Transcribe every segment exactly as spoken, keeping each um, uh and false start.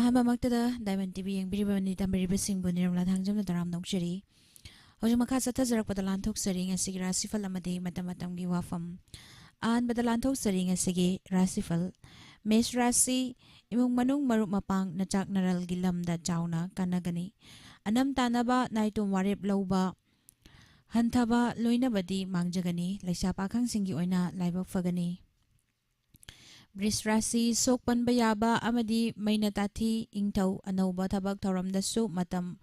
ꯑꯍꯥꯟꯕꯃꯛꯇꯗ Diamond TV ꯌꯦꯡꯕꯤꯔꯤꯕ money ꯇꯝꯕꯤꯔꯤꯕꯁꯤꯡꯕꯨ Nirmala ꯊꯥꯡꯖꯝꯅ ꯇꯔꯥꯝꯅ ꯑꯣꯛꯆꯔꯤ꯫ ꯍꯧꯖꯤꯛ ꯃꯈꯥ ꯆꯠꯊꯖꯔꯛꯄꯗ ꯂꯥꯟꯊꯣꯛꯆꯔꯤ ꯉꯁꯤꯒꯤ ꯔꯥꯁꯤꯐꯜ ꯑꯃꯗꯤ ꯃꯇꯝ ꯃꯇꯝꯒꯤ ꯋꯥꯐꯝ꯫ ꯑꯍꯥꯟꯕꯗ ꯂꯥꯟꯊꯣꯛꯆꯔꯤ ꯉꯁꯤꯒꯤ ꯔꯥꯁꯤꯐꯜ꯫ ꯃꯦꯁ ꯔꯥꯁꯤ, ꯏꯃꯨꯡ ꯃꯅꯨꯡ ꯃꯔꯨꯞ ꯃꯄꯥꯡ ꯅꯆꯥꯛ ꯅꯔꯜꯒꯤ ꯂꯝꯗ ꯆꯥꯎꯅ ꯀꯥꯟꯅꯒꯅꯤ꯫ ꯑꯅꯝ ꯇꯥꯅꯕ ꯅꯥꯏꯇꯣꯝ ꯋꯥꯔꯦꯞ ꯂꯧꯕ ꯍꯟꯊꯕ ꯂꯣꯏꯅꯕꯗꯤ ꯃꯥꯡꯖꯒꯅꯤ꯫ ꯂꯩꯁꯥ ꯄꯥꯈꯪꯁꯤꯡꯒꯤ ꯑꯣꯏꯅ ꯂꯥꯏꯕꯛ ꯐꯒꯅꯤ꯫ ꯕ꯭ꯔꯤꯁ ꯔꯥꯁꯤ, ꯁꯣꯛ ꯄꯟꯕ ꯌꯥꯕ ꯑꯃꯗꯤ ꯃꯩꯅ ꯇꯥꯊꯤ ꯏꯪꯊꯧ ꯑꯅꯧꯕ ꯊꯕꯛ ꯊꯧꯔꯝꯗꯁꯨ ꯃꯇꯝ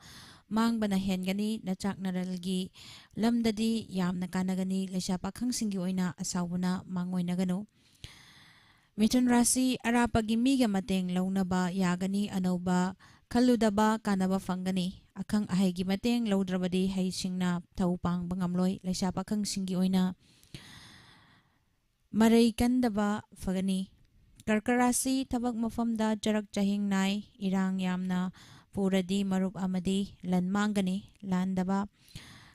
ꯃꯥꯡꯕꯅ ꯍꯦꯟꯒꯅꯤ꯫ ꯅꯆꯥꯛ ꯅꯔꯜꯒꯤ ꯂꯝꯗꯗꯤ ꯌꯥꯝꯅ ꯀꯥꯟꯅꯒꯅꯤ꯫ ꯂꯩꯁꯥ ꯄꯥꯈꯪꯁꯤꯡꯒꯤ ꯑꯣꯏꯅ ꯑꯁꯥꯎꯕꯅ ꯃꯥꯡꯑꯣꯏꯅꯒꯅꯨ꯫ ꯃꯤꯊꯨꯟ ꯔꯥꯁꯤ, ꯑꯔꯥꯞꯄꯒꯤ ꯃꯤꯒ ꯃꯇꯦꯡ ꯂꯧꯅꯕ ꯌꯥꯒꯅꯤ꯫ ꯑꯅꯧꯕ ꯈꯜꯂꯨꯗꯕ ꯀꯥꯟꯅꯕ ꯐꯪꯒꯅꯤ꯫ ꯑꯈꯪ ꯑꯍꯩꯒꯤ ꯃꯇꯦꯡ ꯂꯧꯗ꯭ꯔꯕꯗꯤ ꯍꯩꯁꯤꯡꯅ ꯊꯧ ꯄꯥꯡꯕ ꯉꯝꯂꯣꯏ꯫ ꯂꯩꯁꯥ ꯄꯥꯈꯪꯁꯤꯡꯒꯤ ꯑꯣꯏꯅ ꯃꯔꯩ ꯀꯟꯗꯕ ꯐꯒꯅꯤ꯫ ꯀꯔꯀ ꯔꯥꯁꯤ, ꯊꯕꯛ ꯃꯐꯝꯗ ꯆꯔꯛ ꯆꯍꯤꯡ ꯅꯥꯏ꯫ ꯏꯔꯥꯡ ꯌꯥꯝꯅ ꯄꯨꯔꯗꯤ ꯃꯔꯨꯞ ꯑꯃꯗꯤ ꯂꯟ ꯃꯥꯡꯒꯅꯤ꯫ ꯂꯥꯟꯗꯕ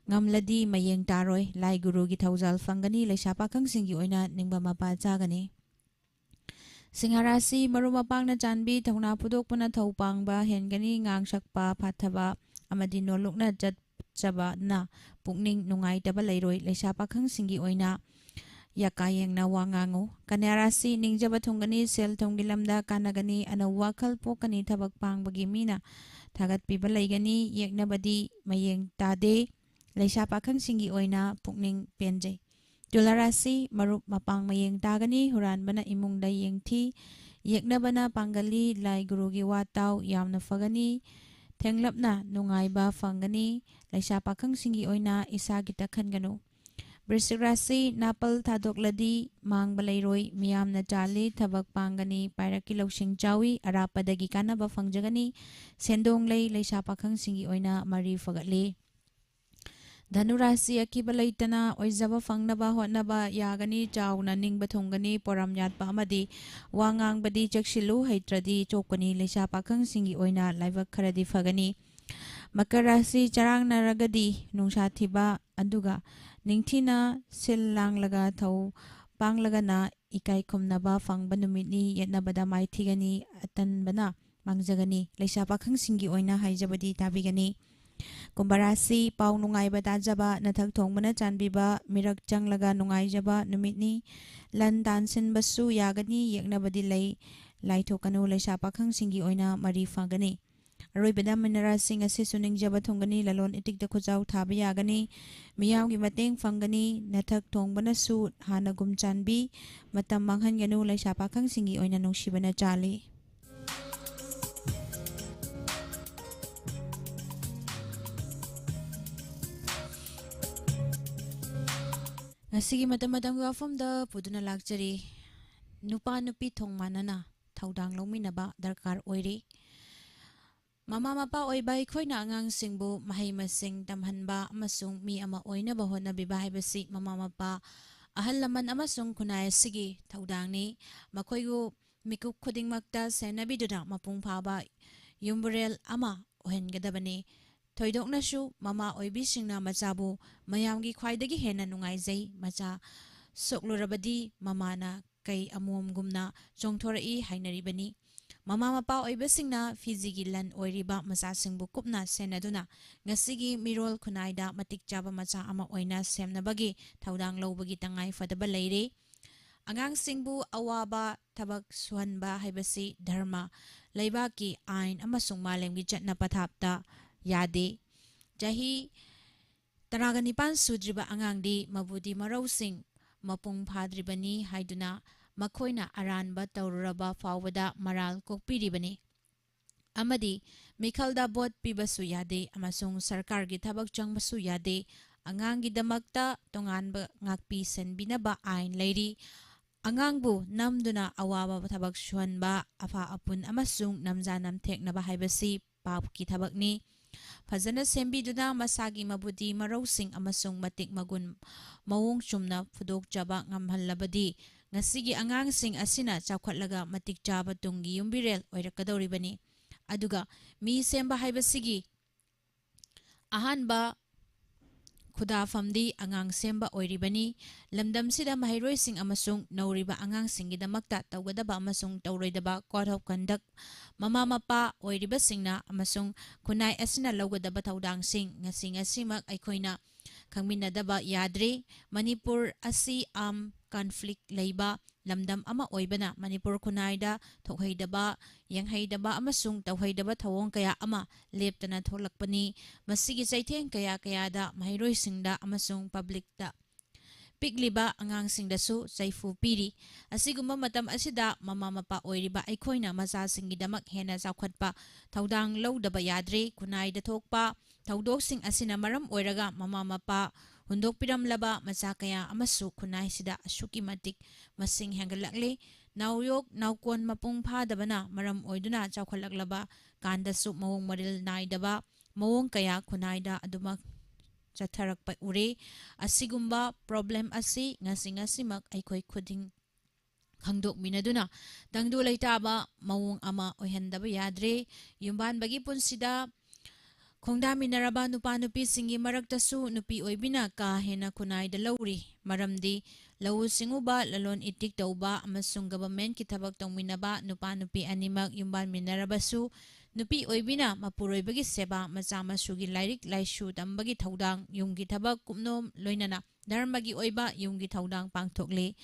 ꯉꯝꯂꯗꯤ ꯃꯌꯦꯡ ꯇꯥꯔꯣꯏ꯫ ꯂꯥꯏ ꯒꯨꯔꯨꯒꯤ ꯊꯧꯖꯥꯜ ꯐꯪꯒꯅꯤ꯫ ꯂꯩꯁꯥ ꯄꯥꯈꯪꯁꯤꯡꯒꯤ ꯑꯣꯏꯅ ꯅꯤꯡꯕ ꯃꯄꯥ ꯆꯥꯒꯅꯤ꯫ ꯁꯤꯡꯍ ꯔꯥꯁꯤ, ꯃꯔꯨꯞ ꯃꯄꯥꯡꯅ ꯆꯥꯟꯕꯤ ꯊꯧꯅꯥ ꯐꯨꯗꯣꯛꯄꯅ ꯊꯧ ꯄꯥꯡꯕ ꯍꯦꯟꯒꯅꯤ꯫ ꯉꯥꯡ ꯁꯛꯄ ꯐꯥꯊꯕ ꯑꯃꯗꯤ ꯅꯣꯜꯂꯨꯛꯅ ꯆꯠꯆꯕꯅ ꯄꯨꯛꯅꯤꯡ ꯅꯨꯡꯉꯥꯏꯇꯕ ꯂꯩꯔꯣꯏ꯫ ꯂꯩꯁꯥ ꯄꯥꯈꯪꯁꯤꯡꯒꯤ ꯑꯣꯏꯅ ꯌꯥꯀꯥ ꯌꯦꯡꯅ ꯋꯥ ꯉꯥꯡꯉꯨ꯫ ꯀꯟꯌꯥ ꯔꯥꯁꯤ, ꯅꯤꯡꯖꯕ ꯊꯨꯡꯒꯅꯤ꯫ ꯁꯦꯜ ꯊꯨꯝꯒꯤ ꯂꯝꯗ ꯀꯥꯟꯅꯒꯅꯤ꯫ ꯑꯅꯧꯕ ꯋꯥꯈꯜ ꯄꯣꯛꯀꯅꯤ꯫ ꯊꯕꯛ ꯄꯥꯡꯕꯒꯤ ꯃꯤꯅ ꯊꯥꯒꯠꯄꯤꯕ ꯂꯩꯒꯅꯤ꯫ ꯌꯦꯛꯅꯕꯗꯤ ꯃꯌꯦꯡ ꯇꯥꯗꯦ꯫ ꯂꯩꯁꯥ ꯄꯥꯈꯪꯁꯤꯡꯒꯤ ꯑꯣꯏꯅ ꯄꯨꯛꯅꯤꯡ ꯄꯦꯟꯖꯩ꯫ ꯇꯨꯂꯥ ꯔꯥꯁꯤ, ꯃꯔꯨꯞ ꯃꯄꯥꯡ ꯃꯌꯦꯡ ꯇꯥꯒꯅꯤ꯫ ꯍꯨꯔꯥꯟꯕꯅ ꯏꯃꯨꯡꯗ ꯌꯦꯡꯊꯤ꯫ ꯌꯦꯛꯅꯕꯅ ꯄꯥꯡꯒꯜꯂꯤ꯫ ꯂꯥꯏ ꯒꯨꯔꯨꯒꯤ ꯋꯥ ꯇꯥꯎ꯫ ꯌꯥꯝꯅ ꯐꯒꯅꯤ꯫ ꯊꯦꯡꯂꯞꯅ ꯅꯨꯡꯉꯥꯏꯕ ꯐꯪꯒꯅꯤ꯫ ꯂꯩꯁꯥ ꯄꯥꯈꯪꯁꯤꯡꯒꯤ ꯑꯣꯏꯅ ꯏꯁꯥꯒꯤꯇ ꯈꯟꯒꯅꯨ꯫ ꯕ꯭ꯔꯤꯁꯤꯛ ꯔꯥꯁꯤ, ꯅꯥꯄꯜ ꯊꯥꯗꯣꯛꯂꯗꯤ ꯃꯥꯡꯕ ꯂꯩꯔꯣꯏ꯫ ꯃꯤꯌꯥꯝꯅ ꯆꯥꯜꯂꯤ꯫ ꯊꯕꯛ ꯄꯥꯡꯒꯅꯤ꯫ ꯄꯥꯏꯔꯛꯀꯤ ꯂꯧꯁꯤꯡ ꯆꯥꯎꯏ꯫ ꯑꯔꯥꯞꯄꯗꯒꯤ ꯀꯥꯟꯅꯕ ꯐꯪꯖꯒꯅꯤ꯫ ꯁꯦꯟꯗꯣꯡ ꯂꯩ꯫ ꯂꯩꯁꯥ ꯄꯥꯈꯪꯁꯤꯡꯒꯤ ꯑꯣꯏꯅ ꯃꯔꯤ ꯐꯒꯠꯂꯤ꯫ ꯙꯅꯨ ꯔꯥꯁꯤ, ꯑꯀꯤꯕ ꯂꯩꯇꯅ ꯑꯣꯏꯖꯕ ꯐꯪꯅꯕ ꯍꯣꯠꯅꯕ ꯌꯥꯒꯅꯤ꯫ ꯆꯥꯎꯅ ꯅꯤꯡꯕ ꯊꯨꯡꯒꯅꯤ꯫ ꯄꯣꯔꯝ ꯌꯥꯠꯄ ꯑꯃꯗꯤ ꯋꯥ ꯉꯥꯡꯕꯗꯤ ꯆꯦꯛꯁꯤꯜꯂꯨ, ꯍꯩꯇ꯭ꯔꯗꯤ ꯆꯣꯛꯀꯅꯤ꯫ ꯂꯩꯁꯥ ꯄꯥꯈꯪꯁꯤꯡꯒꯤ ꯑꯣꯏꯅ ꯂꯥꯏꯕꯛ ꯈꯔꯗꯤ ꯐꯒꯅꯤ꯫ ꯃꯀꯔ ꯔꯥꯁꯤ, ꯆꯔꯥꯡꯅꯔꯒꯗꯤ ꯅꯨꯡꯁꯥ ꯊꯤꯕ, ꯑꯗꯨꯒ ꯅꯤꯡꯊꯤꯅ ꯁꯤꯜ ꯂꯥꯡꯂꯒ ꯊꯧ ꯄꯥꯡꯂꯒꯅ ꯏꯀꯥꯏ ꯈꯨꯝꯅꯕ ꯐꯪꯕ ꯅꯨꯃꯤꯠꯅꯤ꯫ ꯌꯦꯠꯅꯕꯗ ꯃꯥꯏꯊꯤꯒꯅꯤ꯫ ꯑꯇꯟꯕꯅ ꯃꯥꯡꯖꯒꯅꯤ꯫ ꯂꯩꯁꯥ ꯄꯥꯈꯪꯁꯤꯡꯒꯤ ꯑꯣꯏꯅ ꯍꯥꯏꯖꯕꯗꯤ ꯇꯥꯕꯤꯒꯅꯤ꯫ ꯀꯨꯝꯚ ꯔꯥꯁꯤ, ꯄꯥꯎ ꯅꯨꯡꯉꯥꯏꯕ ꯇꯥꯖꯕ, ꯅꯊꯛ ꯊꯣꯡꯕꯅ ꯆꯥꯟꯕꯤꯕ, ꯃꯤꯔꯛ ꯆꯪꯂꯒ ꯅꯨꯡꯉꯥꯏꯖꯕ ꯅꯨꯃꯤꯠꯅꯤ꯫ ꯂꯟ ꯇꯥꯟꯁꯤꯟꯕꯁꯨ ꯌꯥꯒꯅꯤ, ꯌꯦꯛꯅꯕꯗꯤ ꯂꯩ꯫ ꯂꯥꯏꯊꯣꯛꯀꯅꯨ, ꯂꯩꯁꯥ ꯄꯥꯈꯪꯁꯤꯡꯒꯤ ꯑꯣꯏꯅ ꯃꯔꯤ ꯐꯒꯅꯤ꯫ ꯑꯔꯣꯏꯕꯗ ꯃꯤꯅ ꯔꯥꯁꯤ, ꯉꯁꯤꯁꯨ ꯅꯤꯡꯖꯕ ꯊꯨꯡꯒꯅꯤ, ꯂꯂꯣꯟ ꯏꯇꯤꯛꯇ ꯈꯨꯠꯆꯥꯎ ꯊꯥꯕ ꯌꯥꯒꯅꯤ, ꯃꯤꯌꯥꯝꯒꯤ ꯃꯇꯦꯡ ꯐꯪꯒꯅꯤ, ꯅꯊꯛ ꯊꯣꯡꯕꯅꯁꯨ ꯍꯥꯟꯅꯒꯨꯝ ꯆꯥꯟꯕꯤ, ꯃꯇꯝ ꯃꯥꯡꯍꯟꯒꯅꯨ, ꯂꯩꯁꯥ ꯄꯥꯈꯪꯁꯤꯡꯒꯤ ꯑꯣꯏꯅ ꯅꯨꯡꯁꯤꯕꯅ ꯆꯥꯜꯂꯤ꯫ ꯉꯁꯤꯒꯤ ꯃꯇꯝ ꯃꯇꯝꯒꯤ ꯋꯥꯐꯝꯗ ꯄꯨꯗꯨꯅ ꯂꯥꯛꯆꯔꯤ꯫ ꯅꯨꯄꯥ ꯅꯨꯄꯤ ꯊꯣꯡ ꯃꯥꯟꯅꯅ ꯊꯧꯗꯥꯡ ꯂꯧꯃꯤꯟꯅꯕ ꯗꯔꯀꯥꯔ ꯑꯣꯏꯔꯤ꯫ ꯃꯃꯥ ꯃꯄꯥ ꯑꯣꯏꯕ ꯑꯩꯈꯣꯏꯅ ꯑꯉꯥꯡꯁꯤꯡꯕꯨ ꯃꯍꯩ ꯃꯁꯤꯡ ꯇꯝꯍꯟꯕ ꯑꯃꯁꯨꯡ ꯃꯤ ꯑꯃ ꯑꯣꯏꯅꯕ ꯍꯣꯠꯅꯕꯤꯕ ꯍꯥꯏꯕꯁꯤ ꯃꯃꯥ ꯃꯄꯥ, ꯑꯍꯜ ꯂꯃꯟ ꯑꯃꯁꯨꯡ ꯈꯨꯟꯅꯥꯏ ꯑꯁꯤꯒꯤ ꯊꯧꯗꯥꯡꯅꯤ꯫ ꯃꯈꯣꯏꯕꯨ ꯃꯤꯀꯨꯞ ꯈꯨꯗꯤꯡꯃꯛꯇ ꯁꯦꯟꯅꯕꯤꯗꯨꯅ ꯃꯄꯨꯡ ꯐꯥꯕ ꯌꯨꯝꯕꯨꯔꯦꯜ ꯑꯃ ꯑꯣꯏꯍꯟꯒꯗꯕꯅꯤ꯫ ꯊꯣꯏꯗꯣꯛꯅꯁꯨ ꯃꯃꯥ ꯑꯣꯏꯕꯤꯁꯤꯡꯅ ꯃꯆꯥꯕꯨ ꯃꯌꯥꯝꯒꯤ ꯈ꯭ꯋꯥꯏꯗꯒꯤ ꯍꯦꯟꯅ ꯅꯨꯡꯉꯥꯏꯖꯩ꯫ ꯃꯆꯥ ꯁꯣꯛꯂꯨꯔꯕꯗꯤ ꯃꯃꯥꯅ ꯀꯩ ꯑꯃꯣꯝꯒꯨꯝꯅ ꯆꯣꯡꯊꯣꯔꯛꯏ ꯍꯥꯏꯅꯔꯤꯕꯅꯤ꯫ ꯃꯃꯥ ꯃꯄꯥ ꯑꯣꯏꯕꯁꯤꯡꯅ ꯐꯤꯖꯤꯒꯤ ꯂꯟ ꯑꯣꯏꯔꯤꯕ ꯃꯆꯥꯁꯤꯡꯕꯨ ꯀꯨꯞꯅ ꯁꯦꯟꯅꯗꯨꯅ ꯉꯁꯤꯒꯤ ꯃꯤꯔꯣꯜ ꯈꯨꯟꯅꯥꯏꯗ ꯃꯇꯤꯛ ꯆꯥꯕ ꯃꯆꯥ ꯑꯃ ꯑꯣꯏꯅ ꯁꯦꯝꯅꯕꯒꯤ ꯊꯧꯗꯥꯡ ꯂꯧꯕꯒꯤ ꯇꯉꯥꯏ ꯐꯗꯕ ꯂꯩꯔꯤ꯫ ꯑꯉꯥꯡꯁꯤꯡꯕꯨ ꯑꯋꯥꯕ ꯊꯕꯛ ꯁꯨꯍꯟꯕ ꯍꯥꯏꯕꯁꯤ ꯙꯔꯃ, ꯂꯩꯕꯥꯛꯀꯤ ꯑꯥꯏꯟ ꯑꯃꯁꯨꯡ ꯃꯥꯂꯦꯝꯒꯤ ꯆꯠꯅ ꯄꯊꯥꯞꯇ ꯌꯥꯗꯦ꯫ ꯆꯍꯤ ꯇꯔꯥꯒ ꯅꯤꯄꯥꯟ ꯁꯨꯗ꯭ꯔꯤꯕ ꯑꯉꯥꯡꯗꯤ ꯃꯕꯨꯗꯤ ꯃꯔꯧꯁꯤꯡ ꯃꯄꯨꯡ ꯐꯥꯗ꯭ꯔꯤꯕꯅꯤ ꯍꯥꯏꯗꯨꯅ ꯃꯈꯣꯏꯅ ꯑꯔꯥꯟꯕ ꯇꯧꯔꯨꯔꯕ ꯐꯥꯎꯕꯗ ꯃꯔꯥꯜ ꯀꯣꯛꯄꯤꯔꯤꯕꯅꯤ꯫ ꯑꯃꯗꯤ ꯃꯤꯈꯜꯗ ꯚꯣꯠ ꯄꯤꯕꯁꯨ ꯌꯥꯗꯦ ꯑꯃꯁꯨꯡ ꯁꯔꯀꯥꯔꯒꯤ ꯊꯕꯛ ꯆꯪꯕꯁꯨ ꯌꯥꯗꯦ꯫ ꯑꯉꯥꯡꯒꯤꯗꯃꯛꯇ ꯇꯣꯉꯥꯟꯕ ꯉꯥꯛꯄꯤ ꯁꯦꯟꯕꯤꯅꯕ ꯑꯥꯏꯟ ꯂꯩꯔꯤ꯫ ꯑꯉꯥꯡꯕꯨ ꯅꯝꯗꯨꯅ ꯑꯋꯥꯕ ꯊꯕꯛ ꯁꯨꯍꯟꯕ, ꯑꯐꯥ ꯑꯄꯨꯟ ꯑꯃꯁꯨꯡ ꯅꯝꯖꯥ ꯅꯝꯊꯦꯛꯅꯕ ꯍꯥꯏꯕꯁꯤ ꯄꯥꯞꯀꯤ ꯊꯕꯛꯅꯤ꯫ ꯐꯖꯅ ꯁꯦꯝꯕꯤꯗꯨꯅ ꯃꯁꯥꯒꯤ ꯃꯕꯨꯗꯤ ꯃꯔꯧꯁꯤꯡ ꯑꯃꯁꯨꯡ ꯃꯇꯤꯛ ꯃꯒꯨꯟ ꯃꯑꯣꯡ ꯆꯨꯝꯅ ꯐꯨꯗꯣꯛꯆꯕ ꯉꯝꯍꯜꯂꯕꯗꯤ ꯉꯁꯤꯒꯤ ꯑꯉꯥꯡꯁꯤꯡ ꯑꯁꯤꯅ ꯆꯥꯎꯈꯠꯂꯒ ꯃꯇꯤꯛ ꯆꯥꯕ ꯇꯨꯡꯒꯤ ꯌꯨꯝꯕꯤꯔꯦꯜ ꯑꯣꯏꯔꯛꯀꯗꯧꯔꯤꯕꯅꯤ꯫ ꯑꯗꯨꯒ ꯃꯤ ꯁꯦꯝꯕ ꯍꯥꯏꯕꯁꯤꯒꯤ ꯑꯍꯥꯟꯕ ꯈꯨꯗꯥꯐꯝꯗꯤ ꯑꯉꯥꯡ ꯁꯦꯝꯕ ꯑꯣꯏꯔꯤꯕꯅꯤ꯫ ꯂꯝꯗꯝꯁꯤꯗ ꯃꯍꯩꯔꯣꯏꯁꯤꯡ ꯑꯃꯁꯨꯡ ꯅꯧꯔꯤꯕ ꯑꯉꯥꯡꯁꯤꯡꯒꯤꯗꯃꯛꯇ ꯇꯧꯒꯗꯕ ꯑꯃꯁꯨꯡ ꯇꯧꯔꯣꯏꯗꯕ code of conduct, ꯃꯃꯥ ꯃꯄꯥ ꯑꯣꯏꯔꯤꯕꯁꯤꯡꯅ ꯑꯃꯁꯨꯡ ꯈꯨꯟꯅꯥꯏ ꯑꯁꯤꯅ ꯂꯧꯒꯗꯕ ꯊꯧꯗꯥꯡꯁꯤꯡ ꯉꯁꯤ ꯉꯁꯤꯃꯛ ꯑꯩꯈꯣꯏꯅ ꯈꯪꯃꯤꯟꯅꯗꯕ ꯌꯥꯗ꯭ꯔꯤ꯫ ꯃꯅꯤꯄꯨꯔ ꯑꯁꯤ armed conflict ꯂꯩꯕ ꯂꯝꯗꯝ ꯑꯃ ꯑꯣꯏꯕꯅ ꯃꯅꯤꯄꯨꯔ ꯈꯨꯟꯅꯥꯏꯗ ꯊꯣꯛꯍꯩꯗꯕ, ꯌꯦꯡꯍꯩꯗꯕ ꯑꯃꯁꯨꯡ ꯇꯧꯍꯩꯗꯕ ꯊꯧꯑꯣꯡ ꯀꯌꯥ ꯑꯃ ꯂꯦꯞꯇꯅ ꯊꯣꯛꯂꯛꯄꯅꯤ꯫ ꯃꯁꯤꯒꯤ ꯆꯩꯊꯦꯡ ꯀꯌꯥ ꯀꯌꯥꯗ ꯃꯍꯩꯔꯣꯏꯁꯤꯡꯗ ꯑꯃꯁꯨꯡ publicꯇ, ꯄꯤꯛꯂꯤꯕ ꯑꯉꯥꯡꯁꯤꯡꯗꯁꯨ ꯆꯩꯐꯨ ꯄꯤꯔꯤ꯫ ꯑꯁꯤꯒꯨꯝꯕ ꯃꯇꯝ ꯑꯁꯤꯗ ꯃꯃꯥ ꯃꯄꯥ ꯑꯣꯏꯔꯤꯕ ꯑꯩꯈꯣꯏꯅ ꯃꯆꯥꯁꯤꯡꯒꯤꯗꯃꯛ ꯍꯦꯟꯅ ꯆꯥꯎꯈꯠꯄ ꯊꯧꯗꯥꯡ ꯂꯧꯗꯕ ꯌꯥꯗ꯭ꯔꯤ꯫ ꯈꯨꯟꯅꯥꯏꯗ ꯊꯣꯛꯄ ꯊꯧꯗꯣꯛꯁꯤꯡ ꯑꯁꯤꯅ ꯃꯔꯝ ꯑꯣꯏꯔꯒ ꯃꯃꯥ ꯃꯄꯥ ꯍꯨꯟꯗꯣꯛꯄꯤꯔꯝꯂꯕ ꯃꯆꯥ ꯀꯌꯥ ꯑꯃꯁꯨ ꯈꯨꯟꯅꯥꯏꯁꯤꯗ ꯑꯁꯨꯛꯀꯤ ꯃꯇꯤꯛ ꯃꯁꯤꯡ ꯍꯦꯟꯒꯠꯂꯛꯂꯤ꯫ ꯅꯥꯎꯌꯣꯛ ꯅꯥꯎꯀꯣꯟ ꯃꯄꯨꯡ ꯐꯥꯗꯕꯅ ꯃꯔꯝ ꯑꯣꯏꯗꯨꯅ ꯆꯥꯎꯈꯠꯂꯛꯂꯕ ꯀꯥꯟꯗꯁꯨ ꯃꯑꯣꯡ ꯃꯔꯤꯜ ꯅꯥꯏꯗꯕ ꯃꯑꯣꯡ ꯀꯌꯥ ꯈꯨꯟꯅꯥꯏꯗ ꯑꯗꯨꯃꯛ ꯆꯠꯊꯔꯛꯄ ꯎꯔꯦ꯫ ꯑꯁꯤꯒꯨꯝꯕ problem ꯑꯁꯤ ꯉꯁꯤ ꯉꯁꯤꯃꯛ ꯑꯩꯈꯣꯏ ꯈꯨꯗꯤꯡ ꯈꯪꯗꯣꯛꯃꯤꯟꯅꯗꯨꯅ ꯇꯪꯗꯨ ꯂꯩꯇꯥꯕ ꯃꯑꯣꯡ ꯑꯃ ꯑꯣꯏꯍꯟꯗꯕ ꯌꯥꯗ꯭ꯔꯦ꯫ ꯌꯨꯝꯕꯥꯟꯕꯒꯤ ꯄꯨꯟꯁꯤꯗ ꯈꯣꯡꯗꯥꯃꯤꯟꯅꯔꯕ ꯅꯨꯄꯥ ꯅꯨꯄꯤꯁꯤꯡꯒꯤ ꯃꯔꯛꯇꯁꯨ ꯅꯨꯄꯤ ꯑꯣꯏꯕꯤꯅ ꯀꯥ ꯍꯦꯟꯅ ꯈꯨꯟꯅꯥꯏꯗ ꯂꯧꯔꯤ꯫ ꯃꯔꯝꯗꯤ ꯂꯧꯎ ꯁꯤꯡꯎꯕ, ꯂꯂꯣꯟ ꯏꯇꯤꯛ ꯇꯧꯕ ꯑꯃꯁꯨꯡ governmentꯀꯤ ꯊꯕꯛ ꯇꯧꯃꯤꯟꯅꯕ ꯅꯨꯄꯥ ꯅꯨꯄꯤ ꯑꯅꯤꯃꯛ ꯌꯨꯝꯕꯥꯟꯃꯤꯟꯅꯔꯕꯁꯨ ꯅꯨꯄꯤ ꯑꯣꯏꯕꯤꯅ ꯃꯄꯨꯔꯣꯏꯕꯒꯤ ꯁꯦꯕꯥ, ꯃꯆꯥ ꯃꯁꯨꯒꯤ ꯂꯥꯏꯔꯤꯛ ꯂꯥꯏꯁꯨ ꯇꯝꯕꯒꯤ ꯊꯧꯗꯥꯡ, ꯌꯨꯝꯒꯤ ꯊꯕꯛ ꯀꯨꯞꯅꯣꯝ ꯂꯣꯏꯅꯅ ꯙꯔꯃꯒꯤ ꯑꯣꯏꯕ ꯌꯨꯝꯒꯤ ꯊꯧꯗꯥꯡ ꯄꯥꯡꯊꯣꯛꯂꯤ꯫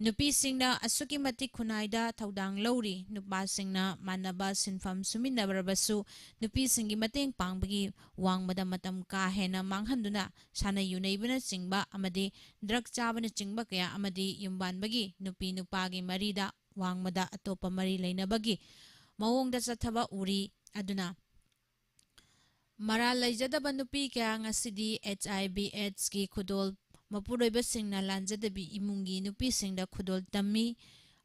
ꯅꯨꯄꯤꯁꯤꯡꯅ ꯑꯁꯨꯛꯀꯤ ꯃꯇꯤꯛ ꯈꯨꯟꯅꯥꯏꯗ ꯊꯧꯗꯥꯡ ꯂꯧꯔꯤ꯫ ꯅꯨꯄꯥꯁꯤꯡꯅ ꯃꯥꯟꯅꯕ ꯁꯤꯟꯐꯝ ꯁꯨꯃꯤꯟꯅꯔꯕꯁꯨ ꯅꯨꯄꯤꯁꯤꯡꯒꯤ ꯃꯇꯦꯡ ꯄꯥꯡꯕꯒꯤ ꯋꯥꯡꯃꯗ ꯃꯇꯝ ꯀꯥ ꯍꯦꯟꯅ ꯃꯥꯡꯍꯟꯗꯨꯅ ꯁꯥꯟꯅ ꯌꯨꯅꯩꯕꯅꯆꯤꯡꯕ ꯑꯃꯗꯤ drug ꯆꯥꯕꯅꯆꯤꯡꯕ ꯀꯌꯥ ꯑꯃꯗꯤ ꯌꯨꯝꯕꯥꯟꯕꯒꯤ ꯅꯨꯄꯤ ꯅꯨꯄꯥꯒꯤ ꯃꯔꯤꯗ ꯋꯥꯡꯃꯗ ꯑꯇꯣꯞꯄ ꯃꯔꯤ ꯂꯩꯅꯕꯒꯤ ꯃꯑꯣꯡꯗ ꯆꯠꯊꯕ ꯎꯔꯤ꯫ ꯑꯗꯨꯅ ꯃꯔꯥꯜ ꯂꯩꯖꯗꯕ ꯅꯨꯄꯤ ꯀꯌꯥ ꯉꯁꯤꯗꯤ HIV AIDSꯀꯤ ꯈꯨꯗꯣꯜ, ꯃꯄꯨꯔꯣꯏꯕꯁꯤꯡꯅ ꯂꯥꯟꯖꯗꯕꯤ ꯏꯃꯨꯡꯒꯤ ꯅꯨꯄꯤꯁꯤꯡꯗ ꯈꯨꯗꯣꯜ ꯇꯝꯃꯤ꯫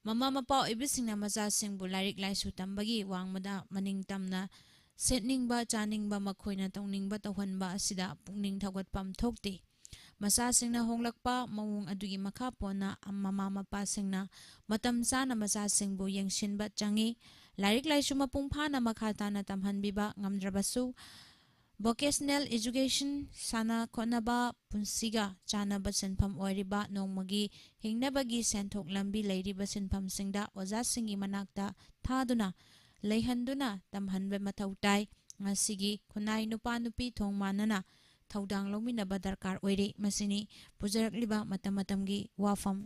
ꯃꯃꯥ ꯃꯄꯥ ꯑꯣꯏꯕꯁꯤꯡꯅ ꯃꯆꯥꯁꯤꯡꯕꯨ ꯂꯥꯏꯔꯤꯛ ꯂꯥꯏꯁꯨ ꯇꯝꯕꯒꯤ ꯋꯥꯡꯃꯗ ꯃꯅꯤꯡ ꯇꯝꯅ ꯁꯦꯠꯅꯤꯡꯕ, ꯆꯥꯅꯤꯡꯕ, ꯃꯈꯣꯏꯅ ꯇꯧꯅꯤꯡꯕ ꯇꯧꯍꯟꯕ ꯑꯁꯤꯗ ꯄꯨꯛꯅꯤꯡ ꯊꯧꯒꯠꯐꯝ ꯊꯣꯛꯇꯦ꯫ ꯃꯆꯥꯁꯤꯡꯅ ꯍꯣꯡꯂꯛꯄ ꯃꯑꯣꯡ ꯑꯗꯨꯒꯤ ꯃꯈꯥ ꯄꯣꯟꯅ ꯃꯃꯥ ꯃꯄꯥꯁꯤꯡꯅ ꯃꯇꯝ ꯆꯥꯅ ꯃꯆꯥꯁꯤꯡꯕꯨ ꯌꯦꯡꯁꯤꯟꯕ ꯆꯪꯏ꯫ ꯂꯥꯏꯔꯤꯛ ꯂꯥꯏꯁꯨ ꯃꯄꯨꯡ ꯐꯥꯅ ꯃꯈꯥ ꯇꯥꯅ ꯇꯝꯍꯟꯕꯤꯕ ꯉꯝꯗ꯭ꯔꯕꯁꯨ, Vocational education, ꯁꯥꯟꯅ ꯈꯣꯠꯅꯕ, ꯄꯨꯟꯁꯤꯒ ꯆꯥꯟꯅꯕ ꯁꯤꯟꯐꯝ ꯑꯣꯏꯔꯤꯕ ꯅꯣꯡꯃꯒꯤ ꯍꯤꯡꯅꯕꯒꯤ ꯁꯦꯟꯊꯣꯛ ꯂꯝꯕꯤ ꯂꯩꯔꯤꯕ ꯁꯤꯟꯐꯝꯁꯤꯡꯗ ꯑꯣꯖꯥꯁꯤꯡꯒꯤ ꯃꯅꯥꯛꯇ ꯊꯥꯗꯨꯅ ꯂꯩꯍꯟꯗꯨꯅ ꯇꯝꯍꯟꯕ ꯃꯊꯧ ꯇꯥꯏ꯫ ꯉꯁꯤꯒꯤ ꯈꯨꯟꯅꯥꯏ ꯅꯨꯄꯥ ꯅꯨꯄꯤ ꯊꯣꯡ ꯃꯥꯟꯅꯅ ꯊꯧꯗꯥꯡ ꯂꯧꯃꯤꯟꯅꯕ ꯗꯔꯀꯥꯔ ꯑꯣꯏꯔꯤ꯫ ꯃꯁꯤꯅꯤ ꯄꯨꯖꯔꯛꯂꯤꯕ ꯃꯇꯝ ꯃꯇꯝꯒꯤ ꯋꯥꯐꯝ꯫